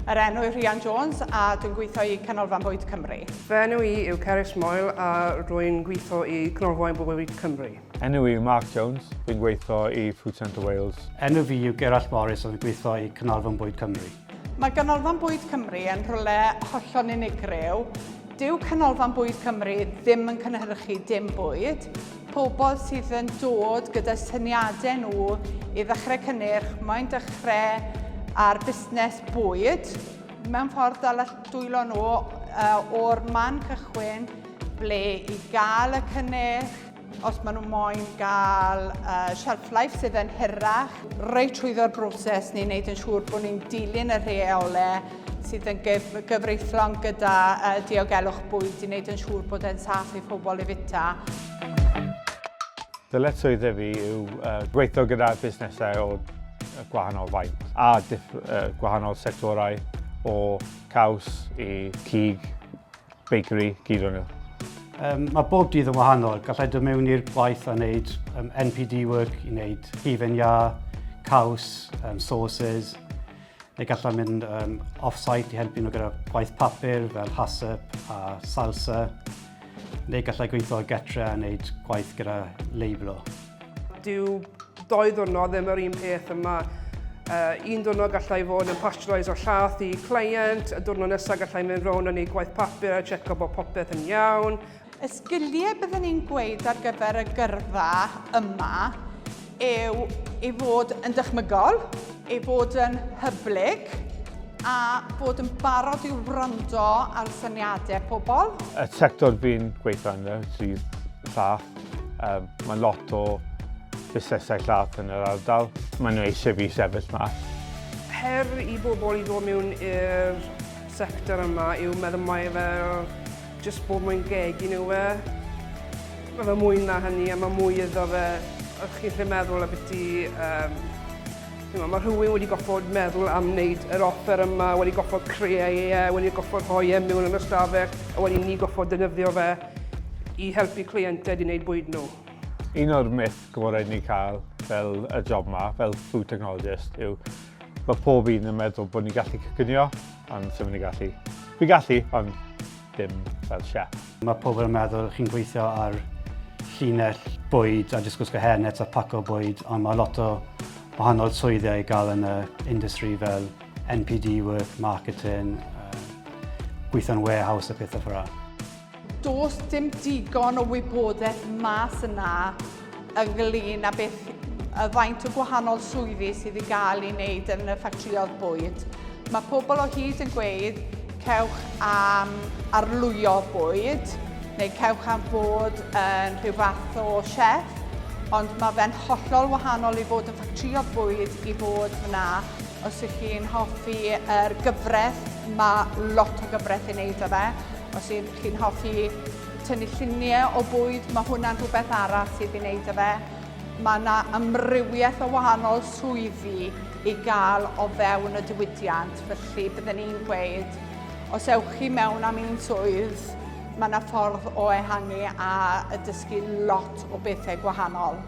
Yr enw yw Rhian Jones a dwi'n gweithio i Canolfan Bwyd Cymru. Fy enw i yw Cerys Moyle a rwy'n gweithio i Canolfan Bwyd Cymru. Enw i yw Mark Jones, fi'n gweithio i Food Centre Wales. Enw fi yw Gerallt Morris a fi'n gweithio i Canolfan Bwyd Cymru. Mae Ganolfan Bwyd Cymru yn rhywle hollol unigryw. Dyw Canolfan Bwyd Cymru ddim yn cynhyrchu dim bwyd. Pobl sydd yn dod gyda syniadau nhw i ddechrau cynnyrch, moyn dechrau ar busnes bwyd, mewn ffordd dal dwylo nhw o'r man cychwyn ble i gael y cynnyrch, os maen nhw moyn gael shelf life sydd yn hirach, reit trwyddo'r broses ni'n neud yn siŵr bod ni'n dilyn y rheolau sydd yn gyfreithlon gyda diogelwch bwyd i wneud yn siŵr bod e'n saff i phobl i fita. Dyletswyddau fi yw gweithio gyda busnesau o gwahanol faint a gwahanol sectorau o caws i cig, bakery, gyd o'n nhw. Mae bob dydd yn wahanol. Gallai dod mewn i'r gwaith a wneud NPD work i wneud hufen iâ, caws, sauces. Neu gallai mynd off-site i helpu nhw gyda gwaith papur fel HACCP a salsa. Neu gallai gweithio getre a wneud gwaith gyda labelo. Dyw doi ddwrnod ddim yr un peth yma. Un diwrnod gallai fod yn pasteurise o llath i client, y diwrnod nesaf gallai mynd rownd a wneud gwaith papur a checo bod popeth yn iawn. Y sgiliau byddwn ni'n gweud ar gyfer y gyrfa yma yw ei fod yn dychmygol, ei fod yn hyblyg a bod yn barod i wrando ar syniadau pobl. Y sector fi'n gweithio ynddo sydd llath. Mae lot o busnesau llath yn yr ardal. Maen nhw eisiau fi sefyll mas. Her i bobl i ddod mewn i'r sector yma yw meddwl mai fel Jyst bod mwyn gegin yw e. Mae fe mwy na hynny a mae mwy iddo fe. Ydych chi'n lle meddwl ambiti... Um, mae rhywun wedi goffod meddwl am wneud yr offer yma, wedi goffod creu e, wedi goffod rhoi e mewn yn y stafell, a wedi ni goffod defnyddio fe i helpu cleientiaid i wneud bwyd nhw. Un o'r myth gorau ni cael fel y job ma, fel food technologist, yw mae pob un yn meddwl bod ni'n gallu coginio, ond sy'n mynd i gallu. Fi'n gallu, ond dim fel chef. Mae pobl yn meddwl chi'n gweithio ar llinell bwyd a jyst gwisgo hairnet a paco bwyd, ond mae lot o wahanol swyddiau i gael yn y industry fel NPD work, marketing, gweithio'n warehouse a pethau fel 'na. Does dim digon o wybodaeth mas yna ynglyn â beth y faint o gwahanol swyddi sydd i gael i wneud yn y ffatrïoedd bwyd. Mae pobl o hyd yn gweud cewch am arlwyo bwyd neu cewch am fod yn rhyw fath o chef, ond mae fe'n hollol wahanol i fod yn ffatrïoedd bwyd i fod fyna. Os ych chi'n hoffi yr gyfraith, mae lot o gyfraith i wneud â fe. Os ych chi'n hoffi tynnu lluniau o bwyd, mae hwnna'n rhywbeth arall sydd i wneud â fe. Mae yna amrywiaeth o wahanol swyddi i gael o fewn y diwydiant, felly bydden ni'n gweud, os ewch chi mewn am un swydd, mae yna ffordd o ehangu a dysgu lot o bethau gwahanol.